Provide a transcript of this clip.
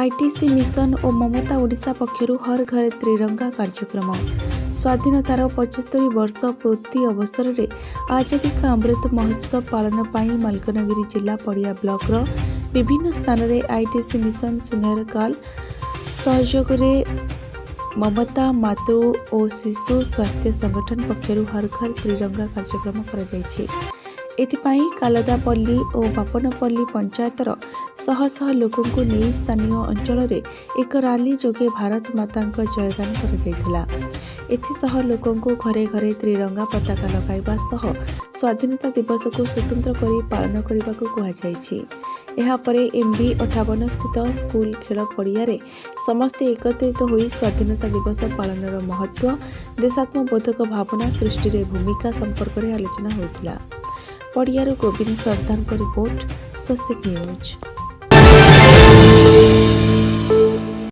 ITC mission ଓ ମମତା ଓଡ଼ିଶା ପକ୍ଷରୁ ହର ଘର ତ୍ରିରଙ୍ଗା କାର୍ଯ୍ୟକ୍ରମ। ସ୍ୱାଧୀନତାର 75 ବର୍ଷ ପୂର୍ତ୍ତି ଅବସରରେ ଆଜାଦୀ କା ଅମୃତ ମହୋତ୍ସବ ପାଳନ ପାଇଁ ମାଲକାନଗିରି ଜିଲ୍ଲା ପଡ଼ିଆ ବ୍ଲକର ବିଭିନ୍ନ ସ୍ଥାନରେ ଆଇଟିସି ମିଶନ ସୁନେରକାଲ ସହଯୋଗରେ ମମତା ମାତୃ ଓ ଶିଶୁ ସ୍ୱାସ୍ଥ୍ୟ ସଂଗଠନ ପକ୍ଷରୁ ହର ଘର ତ୍ରିରଙ୍ଗା କାର୍ଯ୍ୟକ୍ରମ କରାଯାଇଛି। ଏଥିପାଇଁ କାଲଦାପଲ୍ଲୀ ଓ ବାପନପଲ୍ଲୀ ପଞ୍ଚାୟତର ଶହ ଶହ ଲୋକଙ୍କୁ ନେଇ ସ୍ଥାନୀୟ ଅଞ୍ଚଳରେ ଏକ ରାଲି ଯୋଗେ ଭାରତ ମାତାଙ୍କ ଜୟଗାନ କରାଯାଇଥିଲା। ଏଥିସହ ଲୋକଙ୍କୁ ଘରେ ଘରେ ତ୍ରିରଙ୍ଗା ପତାକା ଲଗାଇବା ସହ ସ୍ୱାଧୀନତା ଦିବସକୁ ସ୍ୱତନ୍ତ୍ର କରି ପାଳନ କରିବାକୁ କୁହାଯାଇଛି। ଏହାପରେ ଏମ୍ଭି 58 ସ୍ଥିତ ସ୍କୁଲ ଖେଳ ପଡ଼ିଆରେ ସମସ୍ତେ ଏକତ୍ରିତ ହୋଇ ସ୍ୱାଧୀନତା ଦିବସ ପାଳନର ମହତ୍ତ୍ୱ, ଦେଶାତ୍ମବୋଧକ ଭାବନା ସୃଷ୍ଟିରେ ଭୂମିକା ସମ୍ପର୍କରେ ଆଲୋଚନା ହୋଇଥିଲା। ପଡ଼ିଆରୁ ଗୋବିନ୍ଦ ସର୍ଦ୍ଦାରଙ୍କ ରିପୋର୍ଟ, ସ୍ୱସ୍ତିକ ନ୍ୟୁଜ୍।